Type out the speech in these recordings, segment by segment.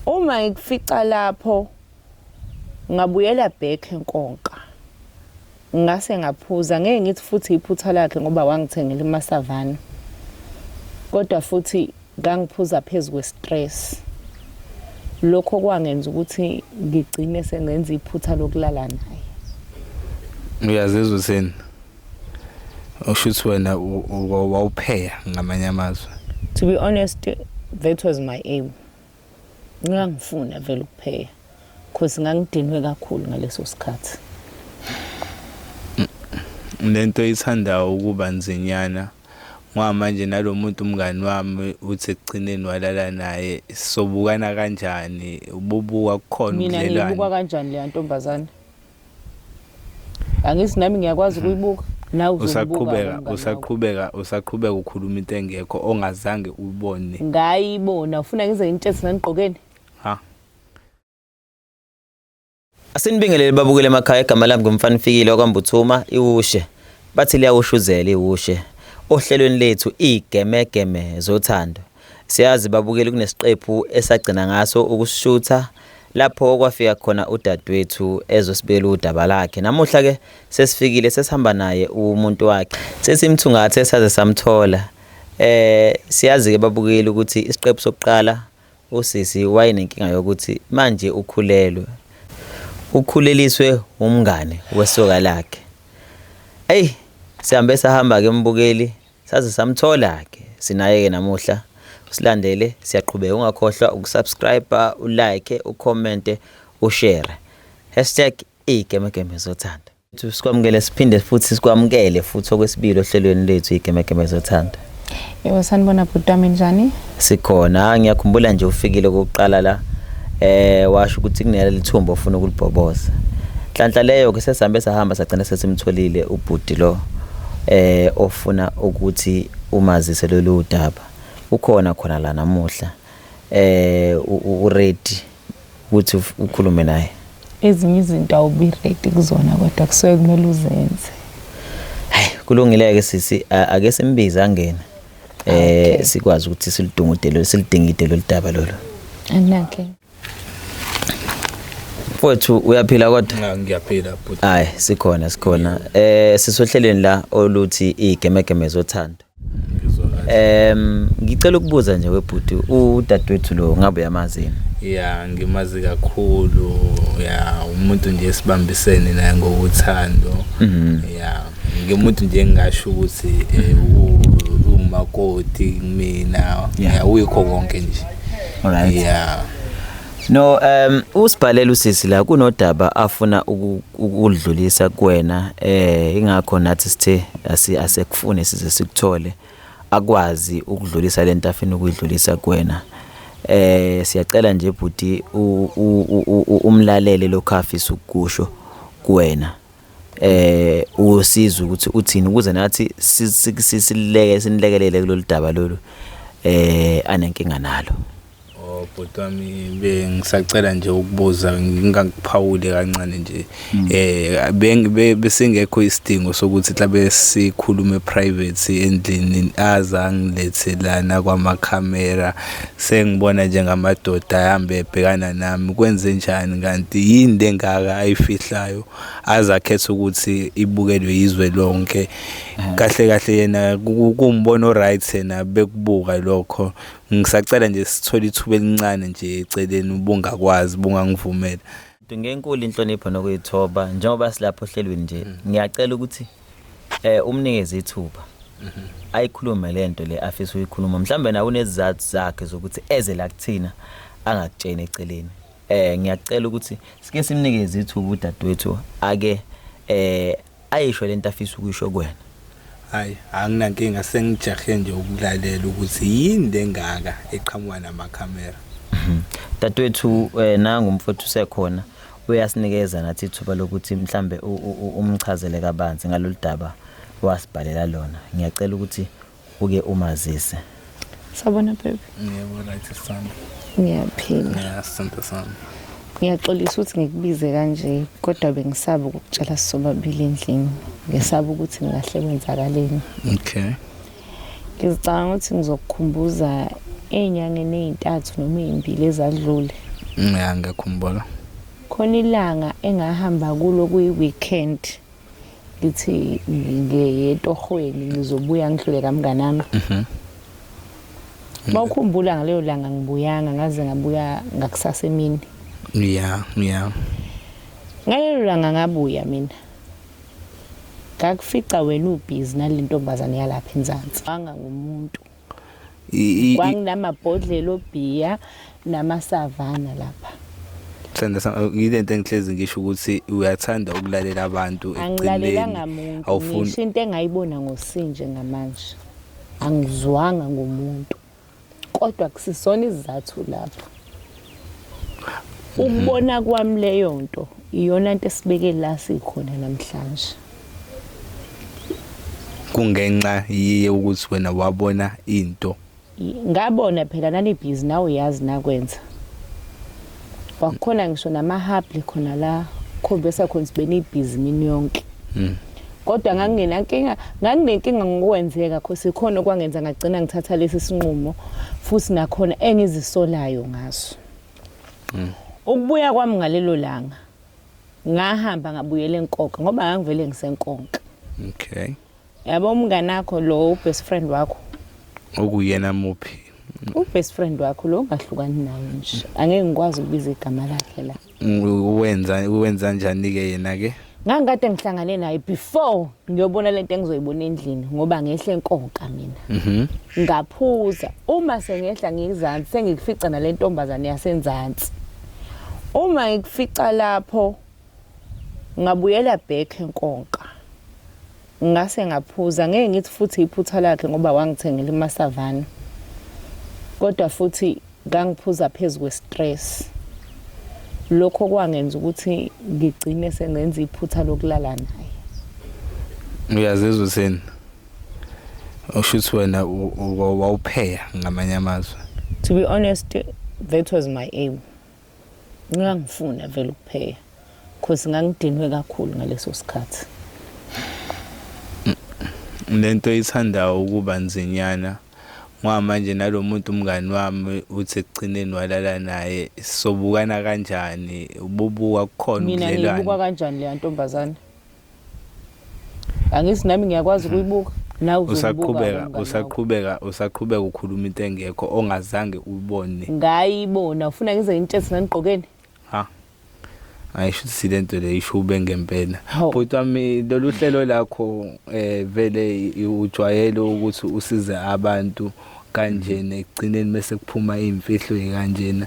Uma ngikufica lapho ngabuyela back enkonka. Ngase ngaphuza ngeke ngithi futhi iphutha lakhe ngoba wangithengela imasavana. Kodwa futhi ngangiphuza phezu kwe-stress. Lokho kwangenza ukuthi ngigcine sengenza iphutha lokulala naye. Uyazizwa uthini? Usho ukuthi wena wawupheya ngamanye amazwi. To be honest, that was my aim. Ngangifuna vele ukupheya cause ngangidinwe kakhulu ngaleso sikhathi. Lento ithandayo ukuba nzinyana ngoba manje nalo muntu umngani wami uthi ekugcineni walala naye sobukana kanjani ububuka kukhona Mina ubudlelwane. ngiyibuka kanjani leya ntombazane? Angithi nami ngiyakwazi ukuyibuka nawe uzombuka Usaqhubeka umngani wakho. usaqhubeka usaqhubeka ukhuluma into engekho ongazange uyibone. Ngayibona ufuna ngize ngintshetse ngangigqokeni? Ha. Asinibingelele babukele emakhaya igama lami ngumfanifikile wakwaMbuthuma iwushe bathi liyawushuzela iwushe ohlelweni lethu igemegeme zothando siyazi babukeli kunesiqephu esagcina ngaso ukusishutha lapho okwafika khona udadewethu ezosibekela udaba lakhe namuhla ke sesifikile sesihamba naye umuntu wakhe sesimthungathe saze samthola eh siyazi ke babukeli ukuthi isiqephu sokuqala Usisi wayenenkinga yokuthi manje ukhulelwe. Ukhuleliswe umngane wesoka lakhe. Eyi, sihambe sahamba ke mbukeli, saze samthola ke. Sinaye ke namuhla. Usilandele, siyaqhubeka ungakhohlwa ukusubscribe, ulike, ucommente, ushare. Hashtag igemegeme zothando. Sikwamukele siphinde futhi sikwamukele futhi okwesibili ohlelweni lethu igemegeme zothando. Yebo sanibona bhuti wami njani? Sikhona ngiyakhumbula nje ufikile kokuqala la eh washo ukuthi kunele lithumba ofuna ukulibhoboza. Nhlanhla leyo ke sesihambe sahamba sagcina sesimtholile ubhuti lo eh ofuna ukuthi umazise lolu daba. Ukhona khona la namuhla eh u ready ukuthi ukhulume naye ezinye izinto awubi ready kuzona kodwa kusuke kumele uzenze hayi kulungile-ke sisi ake simbize angene eh sikwazi ukuthi silidungudele silidingide lolu daba lolu anginankinga mfowethu uyaphila kodwa Ngiyaphila bhuti. hayi sikhona sikhona eh sisohlelweni la oluthi igemegeme zothando Ngicela ukubuza nje webhuti udadewethu lo ngabe uyamazi yini? Ya ngimazi kakhulu ya umuntu nje esibambisene naye ngokuthando. Mhm. Ya ngimuntu nje engingasho ukuthi eh, umakoti kumina ya uyikho konke nje. Alright. Ya. No usibhalela usisi la kunodaba afuna ukudlulisa kuwena eh ingakho nathi sithe asekufune size sikuthole akwazi ukudlulisa lento afuna ukuyidlulisa kuwena eh siyacela nje bhuti umlalele lokho afisa ukukusho kuwena eh usiza ukuthi uthini ukuze nathi sisileke sinilekelele kulolu daba lolu eh anenkinga nalo. Oh bhuti wami bengisacela nje ukubuza ngingakuphawuli kancane nje hmm. eh besingekho isidingo sokuthi mhlabe sikhulume private endlini aza ngilethe lana kwamakhamera sengibona njengamadoda ahambe ebhekana nami kwenze njani kanti yini lengaka ayifihlayo aze akhethe ukuthi ibukelwe yizwe lonke kahle kahle yena kuwumbono right yena bekubuka lokho Ngisacela nje sithole ithuba elincane nje eceleni ubungakwazi bungangivumela. Ngenkulu inhlonipho nokuyithoba njengoba silapha ohlelweni nje ngiyacela ukuthi eh umnikeze ithuba ayikhulume lento le afisa uyikhuluma mhlambe nawe unezizathu zakhe zokuthi eze la kuthina angakutsheni eceleni eh ngiyacela ukuthi sike simnikeze ithuba udadewethu ake eh ayisho lento afisa ukuyisho kuwena. Hayi anginankinga sengijahe nje ukulalela ukuthi yini lengaka eqhamuka namakhamera. Dadewethu eh, nangu umfowethu usekhona uyasinikeza nathi ithuba lokuthi mhlambe umchazele kabanzi ngalolu daba wasibhalela lona. Ngiyacela ukuthi uke umazise. Sawubona baby. Yebo right sami. Ngiyaphila. Yeah, sithando sami. Ngiyaxolisa ukuthi ngikubize kanje kodwa bengisaba ukukutshela sisobabili endlini. Ngisaba ukuthi ngingahle kwenzakaleni. Okay. Ngizicabanga ukuthi ngizokukhumbuza ey'nyangeni ey'ntathu noma ey'mbili ezadlule. Ya, ngiyakhumbula. Khona ilanga engahamba kulo kuyi-weekend, ngithi ngiye etohweni, ngizobuya ngidlule kamnganami. Mawukhumbula ngaleyo langa ngibuyanga, ngaze ngabuya ngakusasa emini. Ya ya. Ngalelo langa ngabuya mina, ngakufica wena ubhizi nale ntombazane yalapha eNzansi. Wanga ngumuntu. Kwanginamabhodlela obhiya namasavana lapha. Thanda yilento engihlezi ngisho ukuthi uyathanda ukulalela abantu. Angilalelanga muntu. Awufuni. Ngisho into engayibona ngosinje ngamanje, angizwanga ngumuntu, kodwa kusisona isizathu lapho. Ukubona kwami leyo nto iyona nto esibeke la sikhona namhlanje. Kungenxa yiye ukuthi wena wabona into. Ngabona phela nanibhizi, nawe uyazi nakwenza. Kwakukhona ngisho namahabli khona la, khombisa khona ukuthi benibhizi imini yonke. Kodwa ngangingenankinga, nganginenkinga ngokwenzeka khosi khona okwangenza ngagcina ngithatha lesi sinqumo, futhi nakhona engizisolayo ngaso. Ukubuya kwami ngalelo langa, ngahamba ngabuyela eNkonka ngoba ngangivele ngiseNkonka. Yabo, umngane wakho lo, best friend wakho. Okuyena muphi? U-best friend wakho lo ongahlukani naye nje, angeke ngikwazi ukubiza igama lakhe la. Uwenza njani ke yena ke? Ngangikade ngihlangane naye before ngiyobona lento engizoyibona endlini, ngoba ngehle eNkonka mina. Ngaphuza, uma sengehla ngizansi sengikufica nale ntombazane yasenzansi. Uma ngikufica lapho, ngabuyela back eNkonka, ngase ngaphuza. Ngeke ngithi futhi iphutha lakhe ngoba wangithengela imasavana, kodwa futhi ngangiphuza phezu kwe-stress. Lokho kwangenza ukuthi ngigcine sengenza iphutha lokulala naye. Uyazizwa uthini? Usho ukuthi wena wawupheya ngamanye amazwi. To be honest, that was my aim. Ngangifuna vele ukupheya cause ngangidinwe kakhulu ngaleso sikhathi. Lento ithanda ukuba nzinyana ngoba manje nalo muntu umngani wami uthi ekugcineni walala naye, sobukana kanjani? Ububuka kukhona Mina ubudlelwane? Ngiyibuka kanjani leya ntombazane? Angithi nami ngiyakwazi ukuyibuka, nawe uzombuka Usaqhubeka umngani wakho. Usaqhubeka ukhuluma into engekho ongazange uyibone. Ngayibona. Ufuna ngize ngitshele nangigqokeni? Ha, ayisho ukuthi lento le ishube ngempela. Hawu. Bhuti wami, lolu hlelo lakho vele ujwayele ukuthi usize abantu kanjena, ekugcineni bese kuphuma iy'mfihlo kanjena.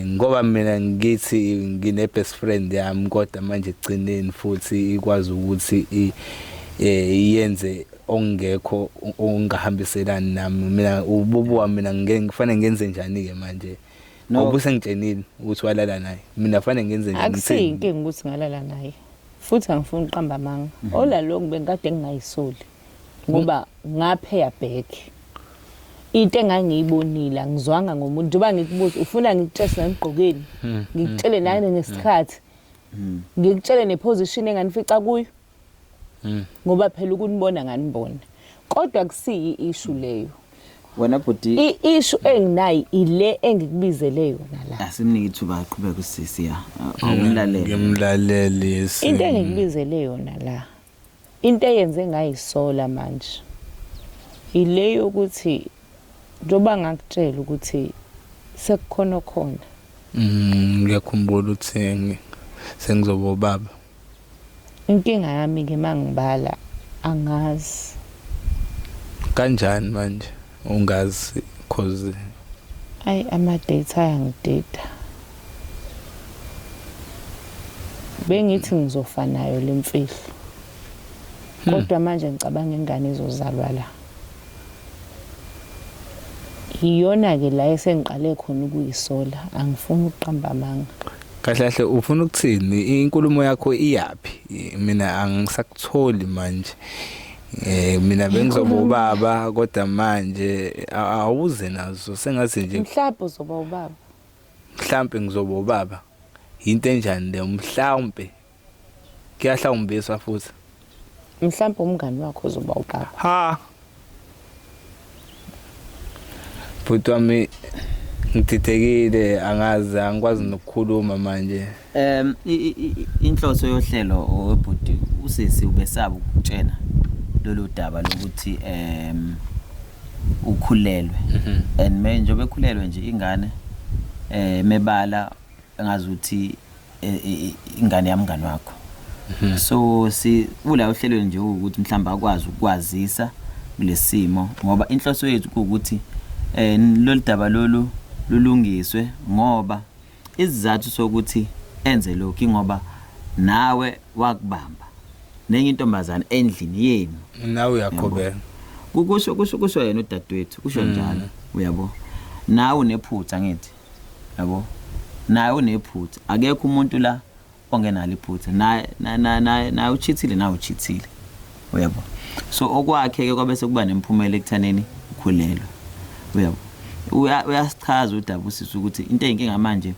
Ngoba mina ngithi ngine best friend yami, kodwa manje ekugcineni futhi ikwazi ukuthi iyenze ongekho ongahambiselani nami. Mina ububuwa mina ngeke ngifanele ngenze njani ke manje? No. Ngoba usengitshenile ukuthi walala naye, mina fanele ngenze njani? Ngithini? Akusiyinkinga ukuthi ngalala naye, futhi angifuni ukuqamba amanga. Olalokhu bengikade ngingayisoli ngoba ngapheya back into engangiyibonile, angizwanga ngomuntu. Njengoba ngikubuza, ufuna ngikutshele nangigqokeni, ngikutshele nani ngesikhathi, ngikutshele neposition enganifica kuyo, ngoba phela ukunibona nganibona, kodwa kusiyi issue leyo. Wena bhuti. I-issue enginayo ile engikubizele yona la. Asimnike ithuba aqhubeke usisi, ya, awumlalele. Ngimlaleli. Into engikubizele yona la, into eyenze ngayisola manje, ile yokuthi njengoba ngakutshela ukuthi sekukhona khona. Ngiyakhumbula ukuthi sengizoba ubaba. Inkinga yami ke mangibala angazi. Kanjani manje ungazi? Cause Ayi, ama-date ayangidida. Bengithi ngizofa nayo le mfihlo, kodwa manje ngicabanga ingane izozalwa la. Iyona-ke la esengiqale khona ukuyisola, angifuni ukuqamba amanga. Kahle kahle ufuna ukuthini? Inkulumo yakho iyaphi? Mina angisakutholi manje. Mina bengizoba ubaba, kodwa manje awuze nazo sengathi nje. Mhlawumbe uzoba ubaba. Mhlambe ngizoba ubaba. Into enjani le mhlawumbe? Kuyahlawumbiswa futhi. Mhlawumbe umngani wakho uzoba ubaba. Ha. Bhuti wami, Ngididekile, angazi, angikwazi nokukhuluma manje. Inhloso yohlelo webhuti, usisi ubesaba ukutshena lolu daba lokuthi ukhulelwe, and manje njengoba ekhulelwe nje ingane mebala engazuthi ingane yamngani wakho, so si ula uhlelweni nje ukuthi mhlawumbe akwazi ukukwazisa kulesimo, ngoba inhloso yethu ukuthi lolu daba lolu lulungiswe, ngoba isizathu sokuthi enze lokhu ngoba nawe wakubamba nenye intombazane endlini yenu. Nawe uyaqhubeka. Kusho yena udadewethu, kusho njalo, uyabo, nawe unephutha, ngithi yabo, naye unephutha, akekho umuntu la ongenalo iphutha, naye naye uchithile, nawe uchithile, uyabo. So okwakhe ke kwabe sekuba nemphumela ekuthaneni ukhulelwe, uyabo. Uyasichaza udaba usisi ukuthi into eyinkinga manje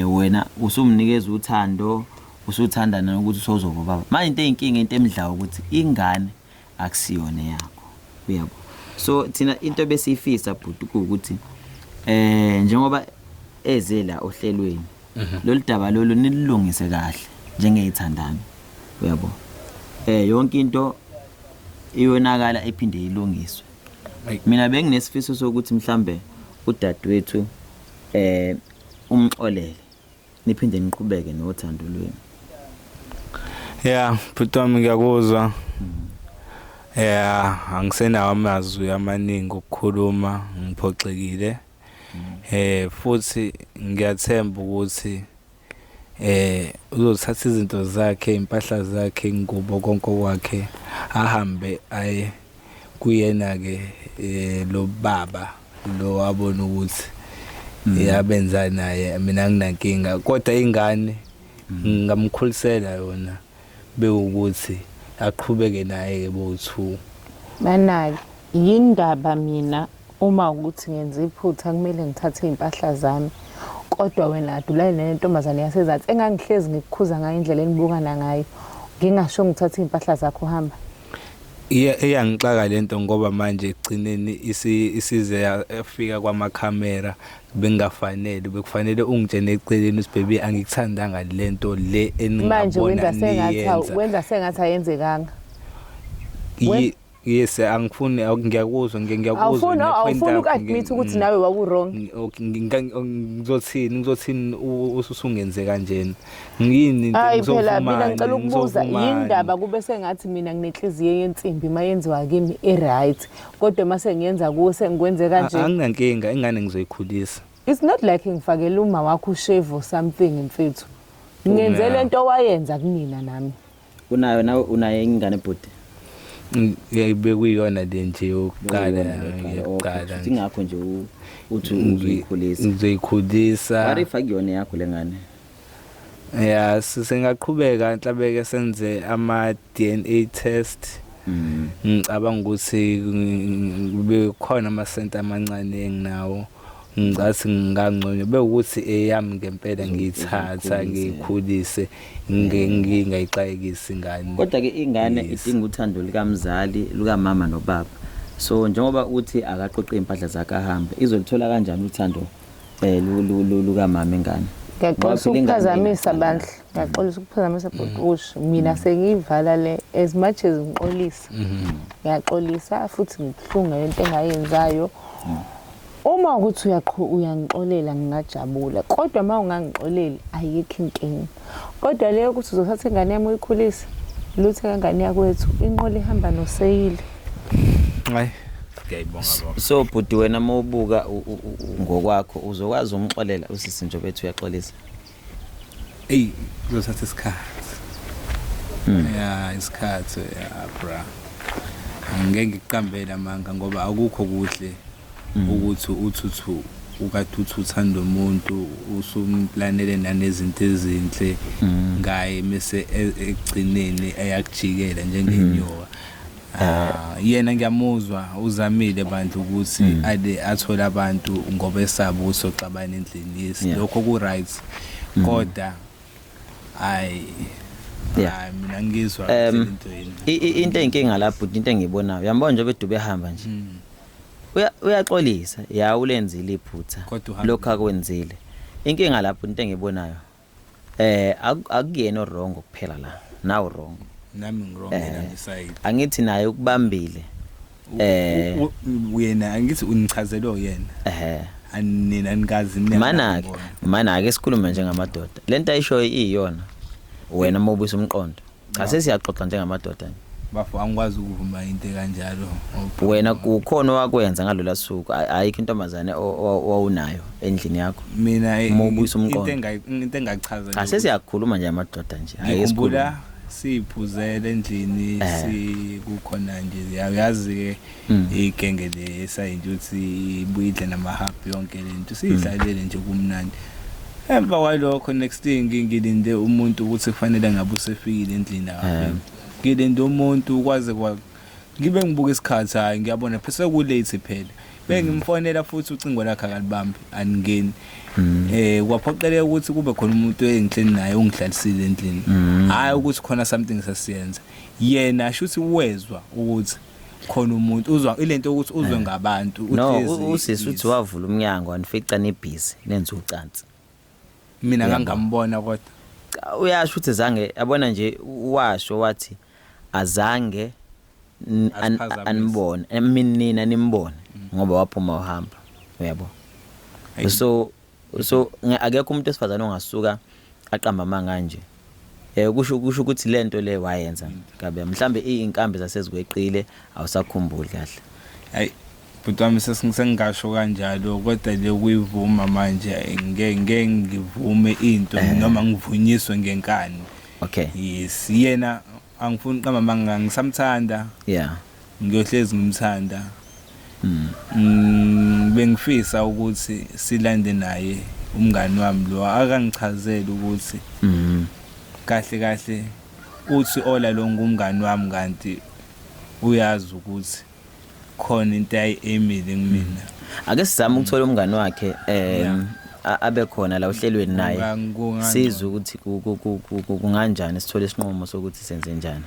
wena usumnikeza uthando, usuthandana nokuthi usozoba baba. Manje into eyinkinga, into emdlayo ukuthi ingane akusiyona yakho, uyabo. So thina into besiyifisa bhuti ukuthi njengoba eze la ohlelweni, lolu daba lolu nilungise kahle njengeyithandana, uyabo. Yonke into iyonakala iphinde ilungiswe. Mina benginesifiso sokuthi mhlambe udadewethu umxolele, niphinde niqhubeke nothando lwenu. Ya, bhuti wami, ngiyakuzwa. Ya, angisenawo amazwi amaningi okukhuluma, ngiphoxekile. Futhi ngiyathemba ukuthi uzothatha izinto zakhe, impahla zakhe, ingubo, konke kwakhe, ahambe aye kuyena ke lo baba lo wabona ukuthi yabenza naye. Mina anginankinga, kodwa ingane ngingamkhulisela yona, bewukuthi aqhubeke naye ke bo2. Manake, yindaba mina uma ukuthi ngenza iphutha kumele ngithathe iy'mpahla zami, kodwa wena adulale nentombazane yasezansi engangihlezi ngikukhuza ngayo indlela enibukana ngayo, ngingasho ngithathe iy'mpahla zakho uhamba? Iyangixaka lento, ngoba manje ekugcineni isize yafika kwamakhamera. Bengafanele, bekufanele ungitshene eceleni ukuthi, "Baby, angikuthandanga lento le." Manje Eningabona wenza sengathi niyenza. Wenza sengathi ayenzekanga. Yes, angifuni, ngiyakuzwa, ngiyakuzwa. Awufuni ne-point awufuni yakho, uku-admit ukuthi nawe wawu-wrong. Okay, ngizothini usungenze kanjena, ngiyini into? Hayi phela, mina Ngizovumani, ngicela ukubuza, ngizovumani? yindaba kube sengathi mina nginenhliziyo yensimbi uma yenziwa kimi i-right, kodwa uma sengiyenza kuwe sengikwenze kanje? Anginankinga, ingane ngizoyikhulisa. It's not like ngifakele uma wakho ushevu or something, mfethu. Ngenze lento wayenza kumina nami. Unayo nawe, unayo ingane bhuti? Bekuyiyona le nje yokuqala, yokuqala nje. Ingakho nje uthi uzoyikhulisa. Ngizoyikhulisa. What if akuyona yakho lengane? Ya, singaqhubeka mhlawumbe senze ama DNA test. Ngicabanga ukuthi bekhona amasenti amancane enginawo, ngicathi ngingangcono bewukuthi eyami ngempela, ngiyithatha ngiyikhulise, ngingayixakekisi ingane. Kodwa ke ingane idinga uthando likamzali, lukamama nobaba. So njengoba uthi akaqoqe impahla zakhe ahambe, izolithola kanjani uthando lukamama ingane? Ngiyaxolisa Ngoba phela ingane ukuphazamisa, inacala. bandla. Ngiyaxolisa ukuphazamisa, bhuti. Mina sengiyivala le, as much as ngixolisa, ngiyaxolisa futhi ngibuhlungu ngento engayenzayo. Uma ukuthi uyangixolela ngingajabula, kodwa uma ungangixoleli ayikho inkinga. Kodwa leyo ukuthi uzothatha ingane yami uyikhulise, lutho ngengane yakwethu, inqola ihamba noseyili. Hayi, ngiyayibonga baba. So bhuti, wena mawubuka ngokwakho, uzokwazi umxolela usisi nje bethu uyaxolisa? Eyi, kuzothatha isikhathi. Ya, isikhathi, ya bra, angeke ngikuqambele amanga, ngoba akukho kuhle ukuthi uthuthu ukade uthi uthanda umuntu, usumplanele nanezinto ezinhle ngaye, mase ekugcineni eyakujikela njengenyoka. Ah, yena ngiyamuzwa, uzamile bandla ukuthi ade athole abantu ngoba esaba ukuthi soxabana endlini. Yes, lokho ku right, kodwa hayi, hayi, mina ngizwa into yini. Into eyinkinga la bhuti, into engiyibonayo, uyambona nje bedube ehamba nje. Uyaxolisa ya ulenzile iphutha Kodwa uhambile. lokho akwenzile. Inkinga lapho into engiyibonayo akuyena wrong kuphela la nawu wrong. Nami ngi-wrong nami side. Angithi naye ukubambile. Yena angithi unichazelwe uyena. Anina nikazi nina. Manake manake sikhulume njengamadoda. Lento ayishoyo iyona. Wena mawubuyisa umqondo. Cha sesiyaxoxa njengamadoda nje. Bafo angikwazi ukuvuma into kanjalo. Wena kukhona owakwenza ngalola suku ayikho intombazane owawunayo endlini yakho. Mina Uma ubuyisa umqondo. Into engachaza Cha sesiyakhuluma nje amadoda nje. Ake sikhulume. Ngikhumbula siphuzele endlini sikukhona nje uyazi ke igenge le esayinje ukuthi ibuyidle namahabhu yonke lento siyidlalele nje kumnandi. Emva kwalokho next thing ngilinde umuntu ukuthi kufanele ngabe usefikile endlini akafiki. Ngilinde umuntu kwaze kwa ngibe ngibuka isikhathi hayi ngiyabona phela sekulate phela. Bengimfonela futhi ucingo lakhe akalibambi aningeni. Kwaphoqeleka ukuthi kube khona umuntu engihleli naye ongihlalisile endlini. Hayi ukuthi khona something sasiyenza. Yena shuthi wezwa ukuthi khona umuntu uzwa ilento ukuthi uzwe ngabantu No, usisi uthi wavula umnyango wanifica nibhizi nenza ucansi. Mina ngangambona kodwa. Cha, uyasho ukuthi zange yabona nje washo wathi azange Asiphazamise. anibone mina nimbone ngoba waphuma uhamba uyabo. So akekho umuntu esifazane ongasuka aqamba amanga kanje. Kusho ukuthi lento le wayenza kabe mhlambe izinkambi zasezikweqile awusakhumbuli kahle. Hayi bhuti wami sengingasho kanjalo kodwa le kuyivuma manje ngeke ngivume into noma ngivunyiswe ngenkani. Okay. Yes, yena angifuni uqamba amanga ngisamthanda. Yeah. Ngiyohlezi ngimthanda. Bengifisa ukuthi silande naye umngani wami lo akangichazele ukuthi kahle kahle uthi ola lo ngumngani wami kanti uyazi ukuthi khona into ayi-aimile kumina. Ake sizame ukuthola umngani wakhe abe khona la ohlelweni naye. Sizwe ukuthi kunganjani sithole isinqumo sokuthi senze njani.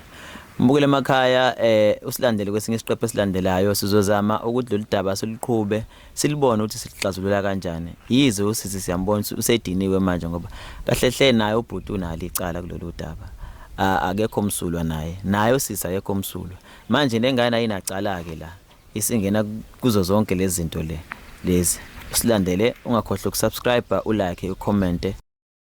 Mbukele emakhaya usilandele kwesinye isiqephu esilandelayo sizozama ukuthi lolu daba siluqhube silibone ukuthi silixazulula kanjani. Yize usisi siyambona usediniwe manje ngoba kahle hle naye ubhuti unalo icala kulolu daba. Akekho msulwa naye. Naye usisi akekho msulwa. Manje lengane ayinacala ke la. Isingena kuzo zonke lezi zinto lezi. Usilandele ungakhohlwa ukusubscribe, ulike, ucomment.